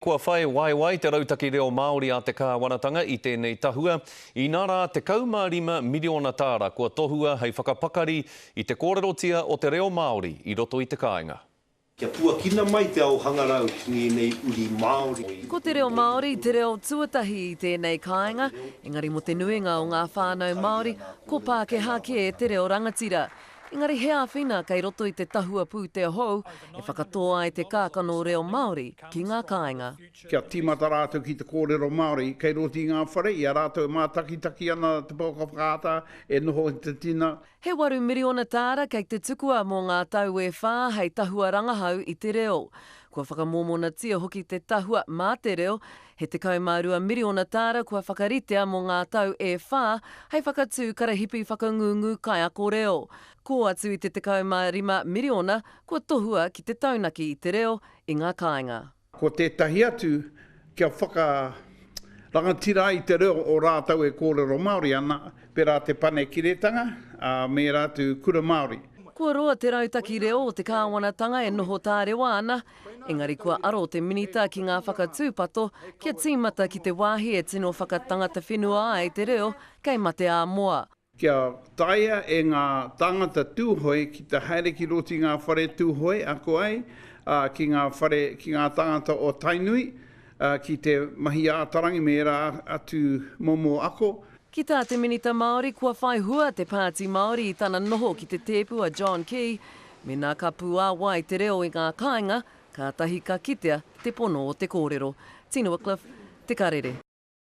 Kua whai waewae te Rautaki Reo Māori a te Kāwanatanga i tēnei tahua, inā rā 15 miriona tāra kua tohua hei whakapakari i te kōrerotia o te reo Māori i roto i te kāinga. Kia puakina mai te ao hangarau ki ngēnei uri Māori. Ko te reo Māori te reo tuatahi i tēnei kāinga, engari mō te nuinga o ngā whānau Māori, ko Pākehā kē te reo rangatira. Engari he āwhina kei roto i te tahua pūtea hou e whakatō ai te kākano reo Māori ki ngā kāinga. Kia tīmata rātou ki te kōrero Māori kei roto i ngā whare, i a rātou e mātakitaki ana te pouaka whakaata, e noho i te tina. He waru miriona tāra kei te tukua mō ngā tau e whā hei tahua rangahau i te reo. Kua whakamōmonatia hoki te tahua Mā te Reo, he 12 miriona tāra kua whakaritea mō ngā tau e whā hei whakatū karahipi whakangungu kaiako reo. Kō atu i te 15 miriona kua tohua ki te taunaki i te reo i ngā kāinga. Ko tētahi atu kia whakarangatira ai te reo o rātou e kōrero Māori ana, pērā te Panekiretanga, ā, me ērā atu kura Māori. Kua roa te rautaki reo o te kāwanatanga e noho tārewa ana, engari kua aro te Minita ki ngā whakatūpato kia tīmata ki te wāhi e tino whakatangata whenua ai te reo kei mate ā-moa. Kia taea e ngā tāngata Tūhoe ki te haere ki roto i ngā whare Tūhoe ako ai, ā, ki ngā whare, ki ngā tāngata o Tainui, ā, ki te mahi ā-tarangi me ērā atu momo ako. Ki tā te Minita Māori, kua whai hua te Pāti Māori i tana noho ki te tēpu a John Key, mēnā ka pūāwai te reo i ngā kāinga, kātahi ka kitea te pono o te kōrero. Tina Wickliffe, Te Karere.